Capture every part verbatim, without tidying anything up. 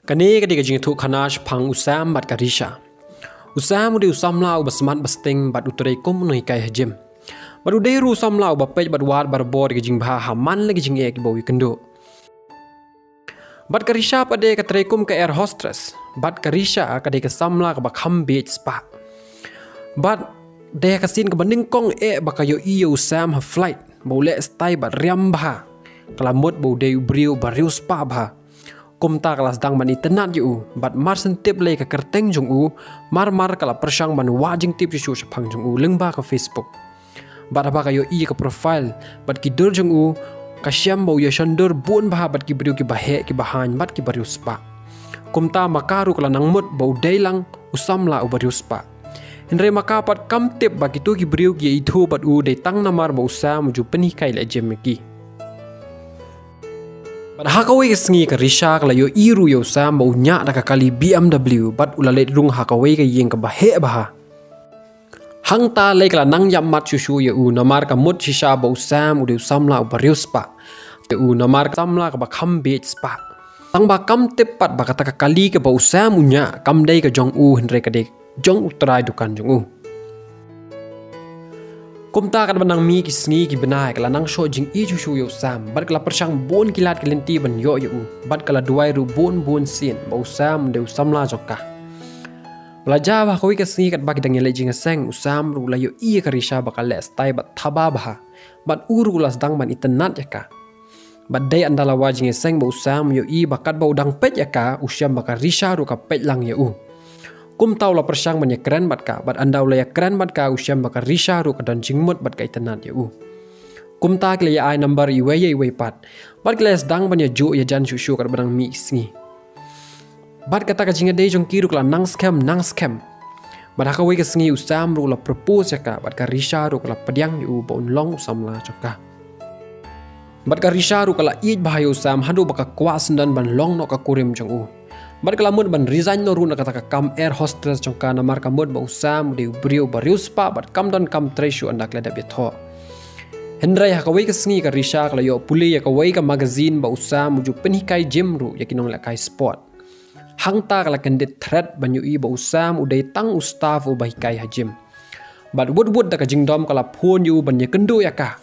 Kane ka dei ka jingïathuhkhana shaphang u Sam bad ka Risha. U Sam u dei u samla uba smat ba sting bad u trei kum u nonghikai ha gym. Bad u dei ruh u samla uba peit bad wad barabor ïa ka jingbha ha man la ki jingeh kiba u ïakynduh. Bad ka Risha pat de ka trei kum ka air hostess. Bad ka Risha ka dei ka samla kaba kham bieit spah. Bad dei ha ka sien kaba nyngkong eh ba ka ïohi ïa u Sam ha flight, ba u leh stai bad riam bha. Ka la mut ba u dei u briew ba riewspah bha. Kumta ka la sdang ban itynnad ïa u, bad mar shen tip lei ka kyrteng jong u, mar mar ka la pyrshang ban wad jingtip shuh shuh shaphang jong u lyngba ka Facebook. Bad haba ka ïohi ïa ka profile bad ki dur jong u, ka shem ba u ïashondur bun bha bad ki briew kiba heh, kiba haiñ bad kiba riewspah. Kumta ma ka ruh ka la nang mut ba u dei lang u samla uba riewspah. Hynrei ma ka pat kam tip ba kito ki briew ki ïaithuh bad u dei tang namar ba u Sam u ju pynhikai leh gym ïa ki. Bad ha kawei ka sngi ka Risha ka la ïohi ruh ïa u Sam ba u ñiah da ka kali B M W bad u la leit rung ha kawei ka ïing kaba heh bha. Hangta lei ka la nang ïap mat shuh shuh ïa u namar ka mut shisha ba u Sam u dei u samla uba riewspah. Te u namar ka samla kaba kham bieit spah. Tang ba kam tip pat ba kata ka kali kaba u Sam u ñiah kam dei ka jong u, hynrei ka dei jong u trai dukan jong u. Kumta katba nang mih ki sngi ki bnai ka la nang shoh jingïeit shuh shuh ïa u Sam, bad ka la pyrshang bun ki lad ki lynti ban ïoh ïa u, bad ka la duwai ruh bun bun sien ba u Sam u dei u samla jong ka. Ba la jia ba ha kawei ka sngi katba ki dang ïaleit jingïaseng, u Sam ruh u la ïohi ïa ka Risha ba ka leh stai bad thaba bha, bad u ruh u la sdang ban itynnad ïa ka. Bad dei ynda la wad jingïaseng ba u Sam u ïohi ba katba u dang peit ïa ka, u shem ba ka Risha ruh ka peit lang ïa u. Kumta u la pyrshang ban ïakren bad ka, bad ynda u la ïakren bad ka, u shem ba ka Risha ruh ka don jingmut bad ka itynnad ïa u. Kumta ki la ïa ai number iwei ïa iwei pat, bad ki la ïa sdang ban ïajuh ïajan shuh shuh katba nang mih ki sngi. Bad kata ka jingïadei jong ki ruh ka la nang skhem nang skhem. Bad ha kawei ka sngi u Sam ruh u la propose ïa ka, bad ka Risha ruh ka la pdiang ïa u ba un long u samla jong ka. Bad ka Risha ruh ka la ïeit bha ïa u Sam haduh ba ka kwah syndon ban long noh ka kurim jong u. Bad ka la mut ban resign noh ruh na kata ka kam air hostess jong ka namar ka mut ba u Sam u dei u briew ba riewspah bad kam donkam trei shuh ynda ka la dep ïathoh. Hynrei ha kawei ka sngi ka Risha ka la ïoh pule ïa kawei ka magazine ba u Sam u ju pynhikai gym ruh ïa ki nonglehkai sport. Hangta ka la kyndit thret ban ïohi ba u Sam u dei tang u staff uba hikai ha gym. Bad wut wut da ka jingdom ka la phone ïa u ban ïakynduh ïa ka.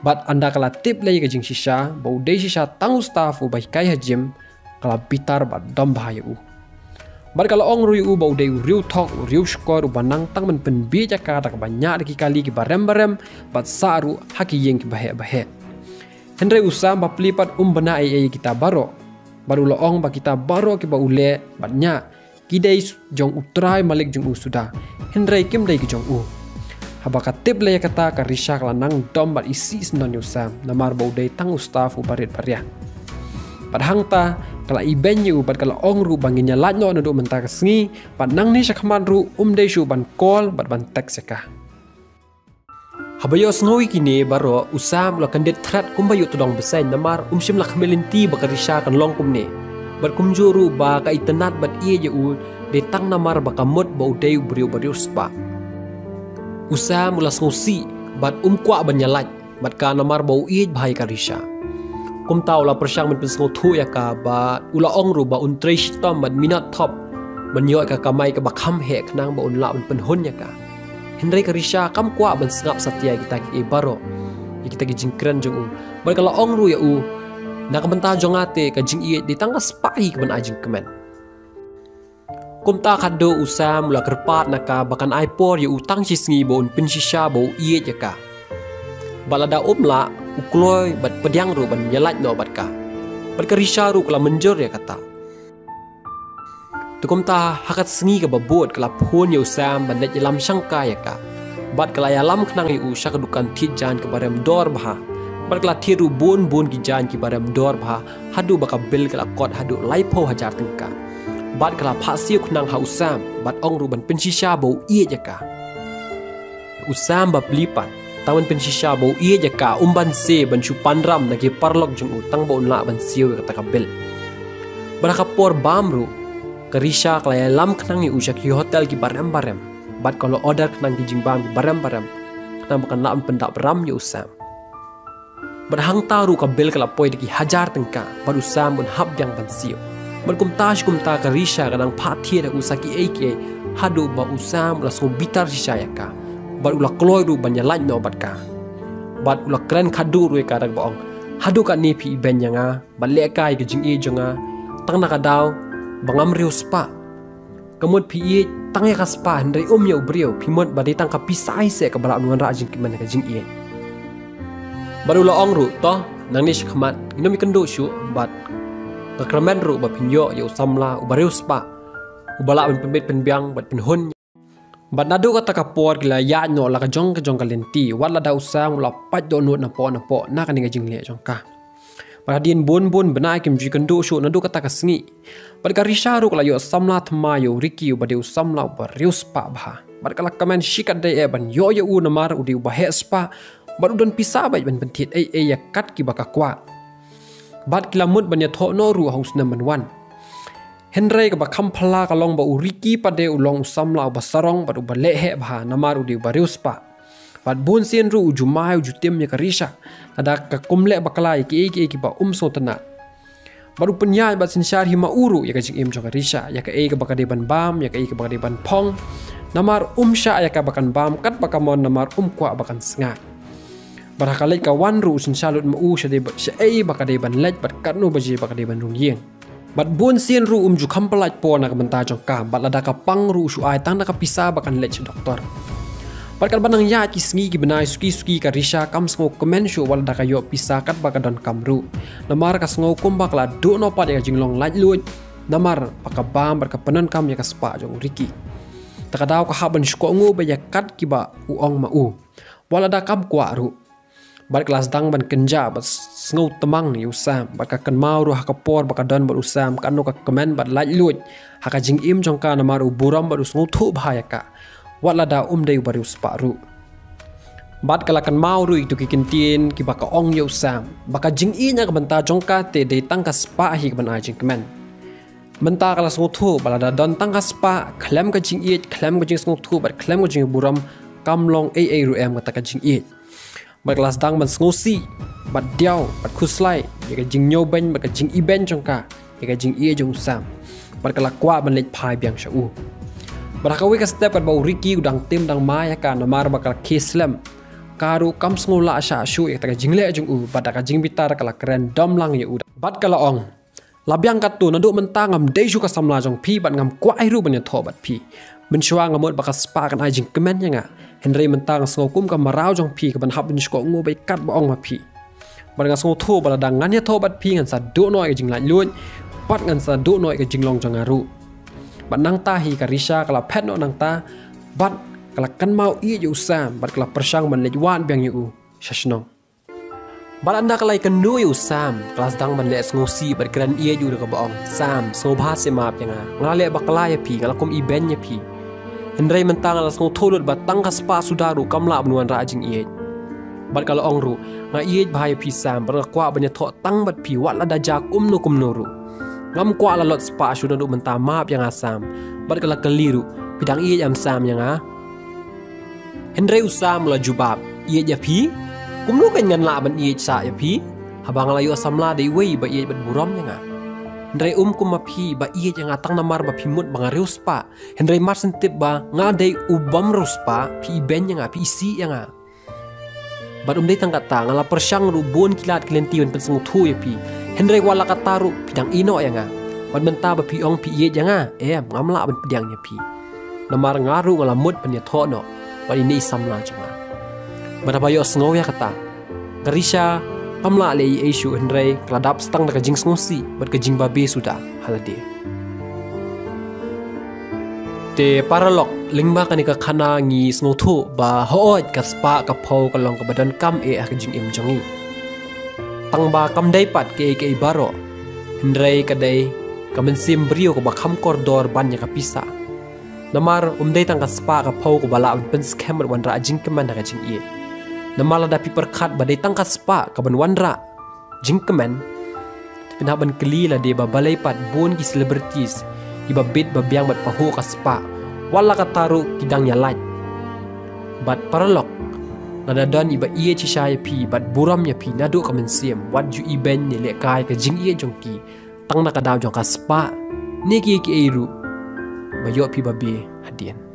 Bad ynda ka la tip lei ïa ka jingshisha ba u dei shisha tang u staff uba hikai ha gym, ka la bitar bad dom bha ïa u. Bad ka la ong ruh ïa u ba u dei u riewthok, u riewshkor uba nang tang ban pynbieit ïa ka da kaba ñiah da ki kali kiba rem ba rem, bad sah ruh ha ki ïing kiba heh ba heh. Hynrei u Sam bapli pat um bna ei ei ïa kita baroh. Bad u la ong ba kita baroh kiba u leh bad ñiah, ki dei jong u trai malik jong u suda, hynrei kim dei ki jong u. Haba ka tip lei ïa kata ka Risha ka la nang dom bad isih syndon ïa u Sam namar ba u dei tang u staff uba rit ba riah. Bad hangta ka la ibeiñ ïa u bad ka la ong ruh ba ngin ïalait noh naduh mynta ka sngi, bad nangne shakhmat ruh um dei shuh ban call bad ban text ïa ka. Haba ïohsngew ïa kine baroh u Sam u la kyndit thret kumba ïoh tdong bseiñ namar um shym la khmih lynti ba ka Risha kan long kumne. Bad kumjuh ruh ba ka itynnad bad ïeit ïa u dei tang namar ba ka mut ba u dei u briew ba riewspah. U Sam u la sngewsih bad um kwah ban ïalait bad ka namar ba u ïeit bha ïa ka Risha. Kumta u la pyrshang ban pynsngewthuh ïa ka bad u la ong ruh ba un trei shitom bad minot thop ban ïoh ïa ka kamai kaba kham heh khnang ba un lah ban pynhun ïa ka. Hynrei ka Risha kam kwah ban sngap satia ïa kita kiei baroh, ïa kita ki jingkren jong u. Bad ka la ong ruh ïa u, na ka bynta jong nga te ka jingïeit dei tang ka spah hi kaban ai jingkmen. Kumta khatduh u Sam u la kyrpad na ka ba kan ai por ïa u tang shi sngi ba un pynshisha ba u ïeit ïa ka. Bad lada um lah, u kloi bad pdiang ruh ban ïalait noh bad ka. Bad ka Risha ruh ka la mynjur ïa kata. Te kumta ha ka sngi kaba bud ka la phone ïa u Sam ban leit ïalam shangkai ïa ka. Bad ka la ïalam khnang ïa u sha ka dukan thied jaiñ kaba rem dor bha. Bad ka la thied ruh bun bun ki jaiñ kiba rem dor bha haduh ba ka bill ka la kot haduh laiphew hajar tyngka. Bad ka la phah siew khnang ha u Sam bad ong ruh ban pynshisha ba u ïeit ïa ka. U Sam bapli pat, tang ban pynshisha ba u ïeit ïa ka, um banse ban shu pan ram na ki paralok jong u tang ba un lah ban siew ïa kata ka bill. Bad ha ka por bam ruh ka Risha ka la ïalam khnang ïa u sha ki hotel kiba rem ba rem. Bad ka la order khnang ki jingbam kiba rem ba rem khnang ba kan lah ban pyndap ram ïa u Sam. Bad hangta ruh ka bill ka la poi da ki hajar tyngka, bad u Sam un hap biang ban siew. Bad kumta shi kumta ka Risha ka nang phah thied ha u sa kiei kiei, haduh ba u Sam u la sngewbitar shisha ïa ka. Bad u la kloi ruh ban ïalait noh bad ka. Bad u la kren khadduh ruh ïa ka da kaba ong, haduh katne phi ibeiñ ïa nga, bad leh kai ka jingïeit jong nga, tang na ka daw ba ngam riewspah. Ka mut phi ïeit tang ïa ka spah, hynrei um ïa u briew, phi mut ba dei tang ka pisa hi seh kaba lah ban wanrah jingkmen ha ka jingïeit. Bad u la ong ruh, to, nangne shakhmat ngin ym ïakynduh shuh, bad nga kyrmen ruh ba phin ïoh ïa u samla uba riewspah, uba lah ban pynbit pynbiang bad pynhun. Bad naduh kata ka por ki la ïaid noh la ka jong ka jong ka lynti, wat lada u Sam u la pait dohnud napoh napoh na kane ka jingleh jong ka. Bad hadien bun bun bnai kim ju ïakynduh shuh naduh kata ka sngi. Bad ka Risha ruh ka la ïoh samla thymmai ïa u Ricky uba dei u samla uba riewspah bha. Bad ka la kmen shikatdei eh ban ïoh ïa u namar u dei uba heh spah. Bad u don pisa beit ban pynthied ei ei ïa kat kiba ka kwah. Bad ki la mut ban ïathoh noh ruh ha u snem ban wan. Hynrei kaba kham phylla ka long ba u Ricky pat de u long u samla uba sarong bad uba leh heh bha namar u dei uba riewspah. Bad bun sien ruh u ju mai u ju tim ïa ka Risha, lada ka kum leh bakla ïa kiei kiei kiba um sngewtynnat. Bad u pynïaid bad synshar hi ma u ruh ïa ka jingim jong ka Risha, ïa kaei kaba ka dei ban bam, ïa kaei kaba ka dei ban phong. Namar um shah ïa kaba kan bam katba ka mon namar um kwah ba kan sngap. Bad ha ka leit ka wan ruh u synshar lut ma u shaei ba ka dei ban leit bad katno baje ba ka dei ban rung ïing. Bad bun sien ruh um ju kham pyllait por na ka bynta jong ka, bad lada ka pang ruh u shu ai tang da ka pisa ba kan leit sha doktor. Bad katba nang ïaid ki sngi ki bnai suki suki ka Risha kam sngewkmen shuh wat lada ka ïoh pisa katba ka donkam ruh. Namar ka sngew kumba ka la duh noh pat ïa ka jinglong laitluid. Namar ba ka bam bad ka pyndonkam ïa ka spah jong u Ricky. Ta ka daw ka hap ban shu kohnguh beit ïa kat kiba u ong ma u. Wat lada kam kwah ruh. Bad ka la sdang ban kynjah bad sngewtmang ïa u Sam, bad ka kynmaw ruh ha ka por ba ka don bad u Sam, katno ka kmen bad laitluid ha ka jingim jong ka namar u burom bad u sngewthuh bha ïa ka. Wat lada um dei uba riewspah ruh. Bad ka la kynmaw ruh ïa kito ki kyntien kiba ka ong ïa u Sam, ba ka jingïeit na ka bynta jong ka te dei tang ka spah hi kaban ai jingkmen. Mynta ka la sngewthuh ba lada don tang ka spah, khlem ka jingïeit, khlem ka jingsngewthuh bad khlem ka jingburom, kam long ei ei ruh em kata ka jingïeit. Bad ka la sdang ban sngewsih bad diaw bad khuslai ïa ka jingñiewbeiñ bad ka jingibeiñ jong ka ïa ka jingïeit jong u Sam. Bad ka la kwah ban leit phai biang sha u. Bad ha kawei ka step katba u Ricky u dang tim dang mai ïa ka namar ba ka la khie slem, ka ruh kam sngewlah shah shuh ïa kata ka jingleh jong u, bad da ka jingbitar ka la kren dom lang ïa u. Bad ka la ong, la biang katto, naduh mynta ngam dei shuh ka samla jong phi bad ngam kwah ei ruh ban ïathoh bad phi. Mynshuwa nga mut ba ka spah kan ai jingkmen ïa nga. Hynrei mynta nga sngew kum ka mraw jong phi kaban hap ban shu kohnguh beit katba ong ma phi. Bad nga sngewthuh ba lada ngan ïathoh bad phi ngan sa duh noh ïa ka jinglaitluid bad ngan sa duh noh ïa ka jinglong jong nga ruh. Bad nangta hi ka Risha ka la phet noh nangta bad ka la kynmaw ïeit ïa u Sam bad ka la pyrshang ban leit wad biang ïa u sha shnong. Bad ynda ka la ïakynduh ïa u Sam, ka la sdang ban leh sngewsih bad kren ïeit ïa u da kaba ong, Sam, sngewbha seh map ïa nga. Nga la leh bakla ïa phi, nga la kum ibeiñ ïa phi. Hynrei mynta nga la sngewthuh lut ba tang ka spah suda ruh kam lah ban wanrah jingïeit. Bad ka la ong ruh, nga ïeit bha ïa phi Sam, bad nga kwah ban ïathoh tang bad phi wat lada jia kumno kumno ruh. Ngam kwah la lot spah shuh naduh mynta, map ïa nga Sam. Bad ka la kylli ruh, phi dang ïeit em Sam ïa nga? Hynrei u Sam u la jubab, ïeit ïa phi? Kumno kein ngan lah ban ïeit sah ïa phi? Haba nga la ïoh samla dei uwei ba ïeit bad burom ïa nga. Hynrei um kum ma phi ba ïeit ïa nga tang namar ba phi mut ba nga riewspah. Hynrei mar shen tip ba nga dei u bym riewspah, phi ibeiñ ïa nga, phi isih ïa nga. Bad um dei tang kata, nga la pyrshang ruh bun ki lad ki lynti ban pynsngewthuh ïa phi. Hynrei wat la kata ruh phi dang ïehnoh ïa nga. Bad mynta ba phi ong phi ïeit ïa nga, em, ngam lah ban pdiang ïa phi. Namar nga ruh nga la mut ban ïathoh noh bad ine i samla jong nga. Bad haba ïohsngew ïa kata, ka Risha kam lah leh ei ei shuh hynrei ka la dap stang da ka jingsngewsih bad ka jingbabe suda ha lade. Te paralok, lyngba kane ka khana ngi sngewthuh ba hooid ka spah ka phew ka long kaba donkam eh ha ka jingim jong ngi. Tang ba kam dei pat kaei kaei baroh, hynrei ka dei ka mynsiem briew kaba kham kordor ban ïa ka pisa. Namar um dei tang ka spah ka phew kaba lah ban pynskhem bad wanrah jingkmen ha ka jingïeit. Namar lada phi pyrkhat ba dei tang ka spah kaban wanrah jingkmen, te phin hap ban kylli lade ba balei pat bun ki celebrities kiba bit ba biang bad pahuh ka spah, wat la kata ruh ki dang ïalait. Bad paralok, lada don iba ïeit shisha ïa phi bad burom ïa phi naduh ka mynsiem, wat ju ibeiñ ne lehkai ka jingïeit jong ki tang na ka daw jong ka spah ne kiei kiei ruh ba ïoh phi babe hadien.